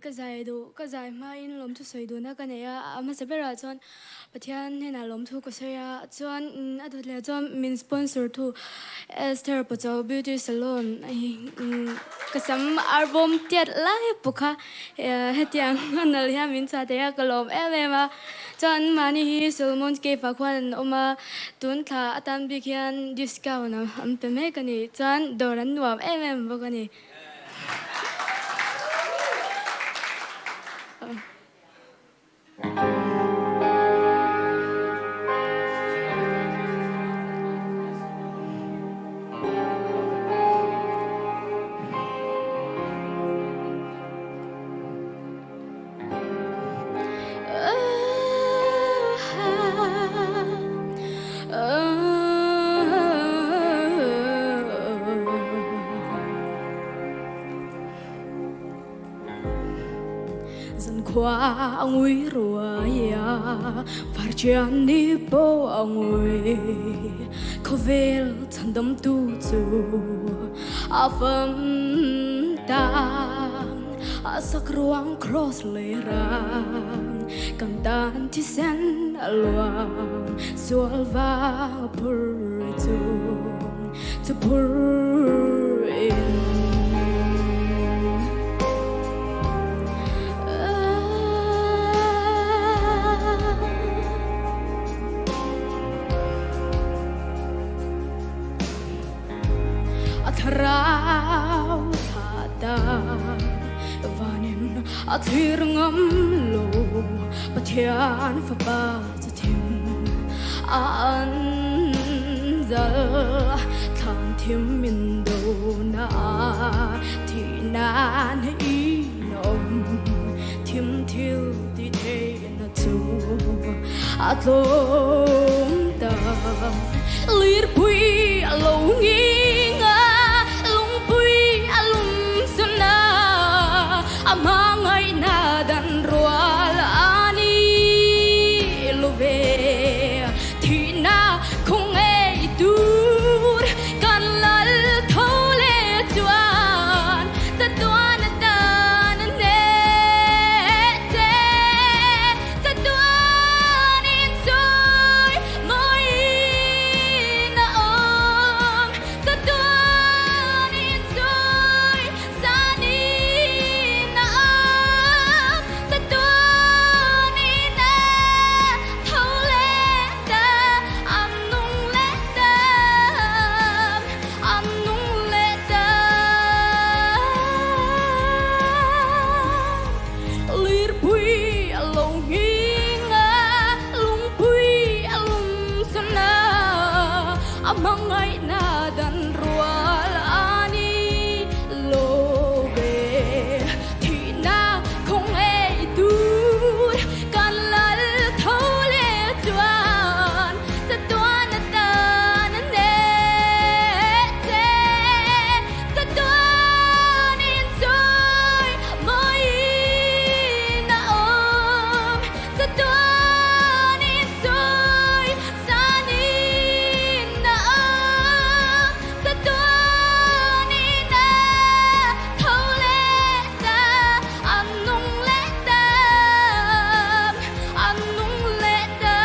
Ka zai duh, ka zai hmain lawmthu sawi duhna ka nei a, a hmasa berah chuan Pathian hnenah lawmthu ka sawi a, chuan a dawt leh chuan min sponsor tu Esther Pacho Beauty Salon ka sam arbawm tiat lai pawh kha hetiang a nal hian min chhuah thei a, ka lawm em em a, chuan mahni hi Solomon's Cave ah khuan an awm a, tun thla atan bik hian discount an pe mek a ni, chuan dawr an nuam em em bawk a ni. Zankhua a ngui ruai a, varṭian ni pawh a ngui. Khawvel chhandamtu chu a fam ta. A sakruang cross lei ram, kan tan thisen a luang. Sual vang a phur chung chu phur in. A thlarau thla ta vanin a thlir ngam lo Pathian fapa chu thim a an zal thlan thim min do na thi nan i nom thim thil ti thei na chu a tlawm ta. Lirpui a lo nghing a, lungpui a lum sun a, a hmangaihna dan rual a ni lo ve. Thihna khaw ngei tur kan lal tho leh chuan chatuan atan a hneh che. Chatuan in chawi mawiin a awm. Chatuan in chawi sanin a awm. Chatuan in a tho leh ta, an nung leh ta, an nung leh ta. Lirpui a lo nghing a, lungpui a lum san a, a hmangaihna dan rual a ni lo ve. Thihna khaw ngei tur kan lal tho leh chuan chatuan atan a hneh che. Chatuan in chawi mawiin a awm. Chatuan in chawi sanin a awm. Chatuan in a tho leh ta, an nung leh ta, an nung leh ta.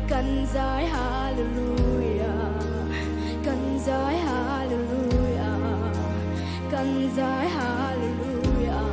Kan zai hallelujah, kan zai hallelujah, kan zai hallelujah,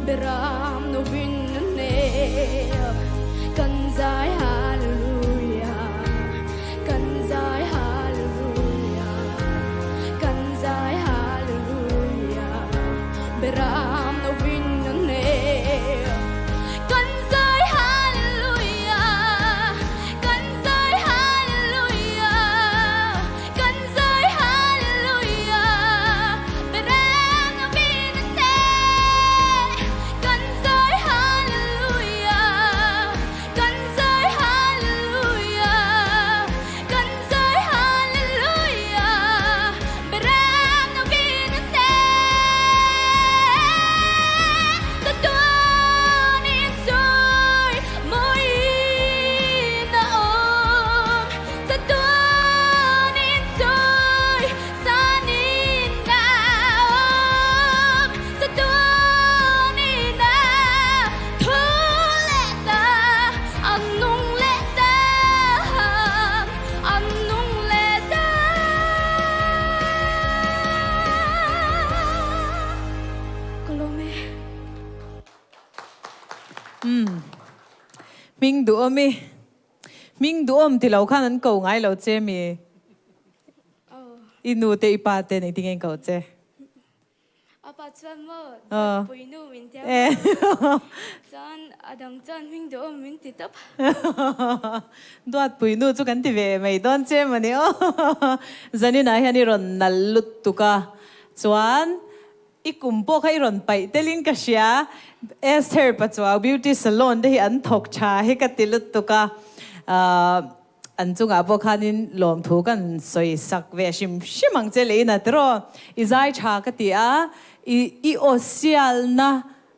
Beram novin a hneh. Kan zai hallelujah. Kan zai hallelujah, kan zai hallelujah, Beram no vin an hneh. Kan zai hallelujah, kan zai hallelujah, kan zai hallelujah, Beram no vin an hneh. Kan. Hming duhawm i Hming duhawm ti lo khan an ko ngai lo che mi? I nu te i pa ten engtin nge an ko che? A pa chuan maw Dawtpui nu min tia maw? Chuan a dang chuan hming duhawm min ti tawp. Dawtpui nu chu kan ti ve mai dawn che mawni aw. Zaninah hian i rawn nal lutuk a, chuan I kum pawh kha i rawn paih telin ka hria. Esther Pachuau Beauty Salon te hi an thawk tha hi ka ti lutuk a, an chungah pawh khanin lawmthu kan sawi sak ve hrim hrim ang che leh ina tiraw. I zai tha ka ti a, i i aw sialna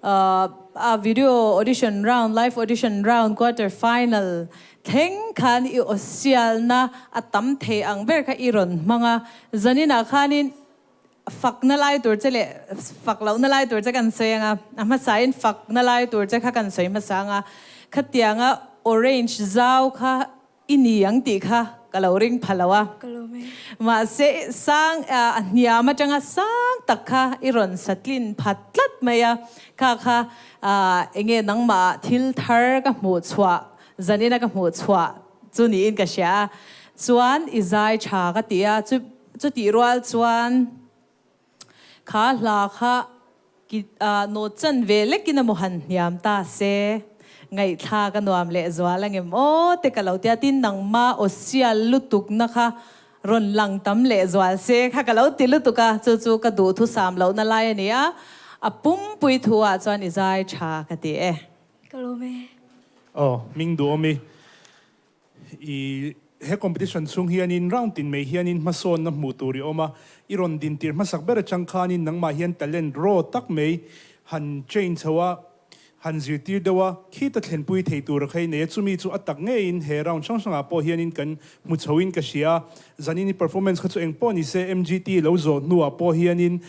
a video audition round, live audition round, quarter final thleng khan i aw sialna a tam thei ang ber kha i rawn hmang a, zaninah khanin Fakna lai tur che leh fak lohna lai tur che kan sawi ang a, a hmasain fakna lai tur che kha kan sawi hmasa ang a, khatianga orange zau kha i ni ang tih kha ka lo ring pha lo a. Mahse sang a hniam atanga sang tak kha i rawn satlin pha tlat mai a, kha kha enge nangmah thil thar ka hmuh chhuah, zanina ka hmuh chhuah chu niin ka hria a, chuan i zai tha ka ti a, chu Chutih rual chuan kha hla kha nawt chan ve lekin a maw han hniam ta se, ngaihthlak a nuam leh zual angem aw te ka lo tia, tin nangma aw sial lutukna kha rawn lang tam leh zual se kha ka lo ti lutuk a, chu chu ka duhthusam lohna lai a ni a, a pumpui thu ah chuan i zai tha ka ti e. Ka lawm e. Aw, hming duhawm i. I he competition chhung hianin round tin mai hianin hmasawnna hmuh tur i awm a, i rawn din tir hmasak ber atang khanin nangmah hian talent raw tak mai han train chho a, han zirtir deuh a, khita thlenpui thei tur a kha i nei a, chumi chu a tak ngeiin he round hrang hrangah pawh hianin kan hmu chhoin ka hria a, zanin i performance kha chu eng pawh ni se MGT lo zawh hnuah pawh hianin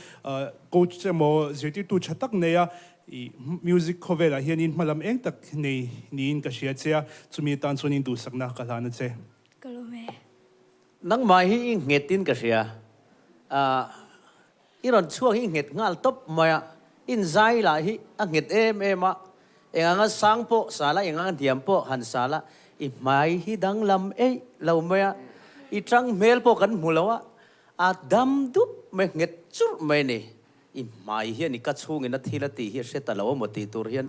coach emaw zirtirtu tha tak nei a, I music khawvelah hianin hmalam eng tak nei niin ka hria che a, chumi atan chuanin duhsakna ka hlan a che. Ka lawm e. Nangmah hi i nghetin ka hria. Ahh i rawn chhuak hi i nghet nghal tawp mai a, inzai lah hi a nghet em em a, eng anga sang pawh sa la, eng anga hniam pawh han sa la, i hmai hi danglam eih lo mai a, i tang hmel pawh kan hmu lo a, a dam dup mai, nghet churh mai a ni. I hmai hian i ka chhungin a thil a tih hi a hre ta lo a maw tih tur hian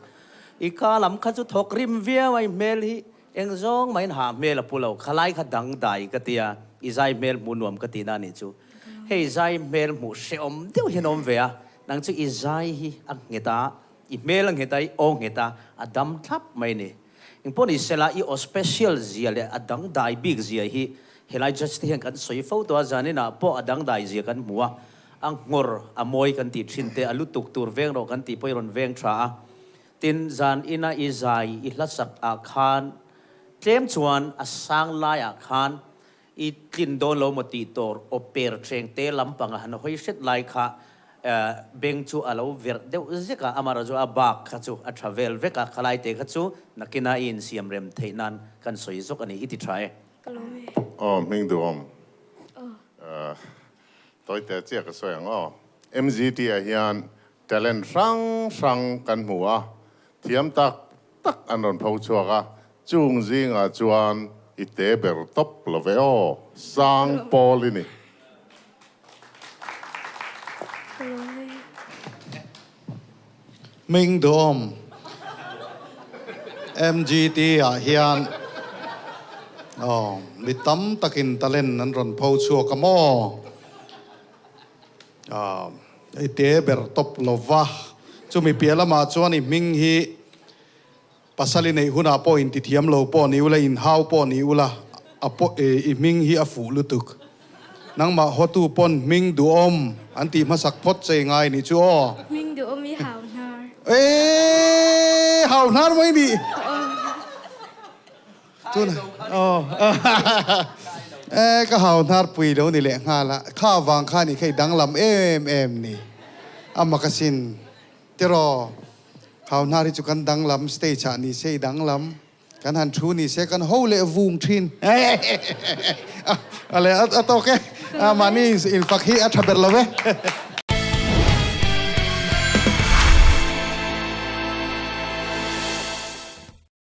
i ka lam kha chu thawk rim viau a, i hmel hi eng zawng mahin hah hmel a pu lo, khalai kha dangdai ka ti a, i zai hmel hmuh nuam ka tihna a nih chu. Hei zai hmel hmuh hrehawm deuh hian a awm ve a, nang chu i zai hi a nghet a, i hmel a nghet a, i aw nghet a, a dam thlap mai a ni. Engpawh ni sela i aw special zia leh a dangdai bik zia hi helai judge te hian kan sawi fo tawh a, zaninah pawh a dangdai zia kan hmu a, A nghawr a mawi kan tih thin te, a lutuk tur veng rawh kan tih pawh i rawn veng tha a. Tin, zan ina i zai i hlasak ah khan tlem chuan a sang lai ah khan i tlin dawn lo maw tih tur aw per hreng te lampang a han hawi hret lai kha beng chu a lo verh deuh zek a, amaherawhchu a bak kha chu a tha vel vek a, khalai te kha chu nakina i insiam rem theih nan kan sawi zawk a ni, i ti tha e. Ka lawm e. Aw, hming duhawm. Aw. Tawite chiah ka sawi ang aw. MGT ah hian talent hrang hrang kan hmu a, thiam tak tak an rawn pho chhuak a, chung zingah chuan i te ber tawp lo ve aw, Sang Paul i ni. Hming duhawm MGT ah hian aw mi tam takin talent an rawn pho chhuak a maw? Aw i te ber tawp lo va, chumi piah lamah chuan i hming hi pasal i neih hunah pawh intithiam lo pawh ni ula, inhau pawh ni ula, a pawh i hming hi a fuh lutuk. Nangmah hawtu pawn hming duhawm an tih hmasak phawt che ngai nih chu aw. Hming duhawm i hau hnar. Eeii hau hnar mai nih. Tun aw e ka hau hnar pui lo ni leh nghal a, kha vang kha nih kha i danglam em em ni. A mak asin tiraw hau hnar hi chu kan danglam stage ah ni se i danglam. Kan han thu ni se kan ho leh vung thin. A le a tawk e. Mahni infak hi a tha ber lo e.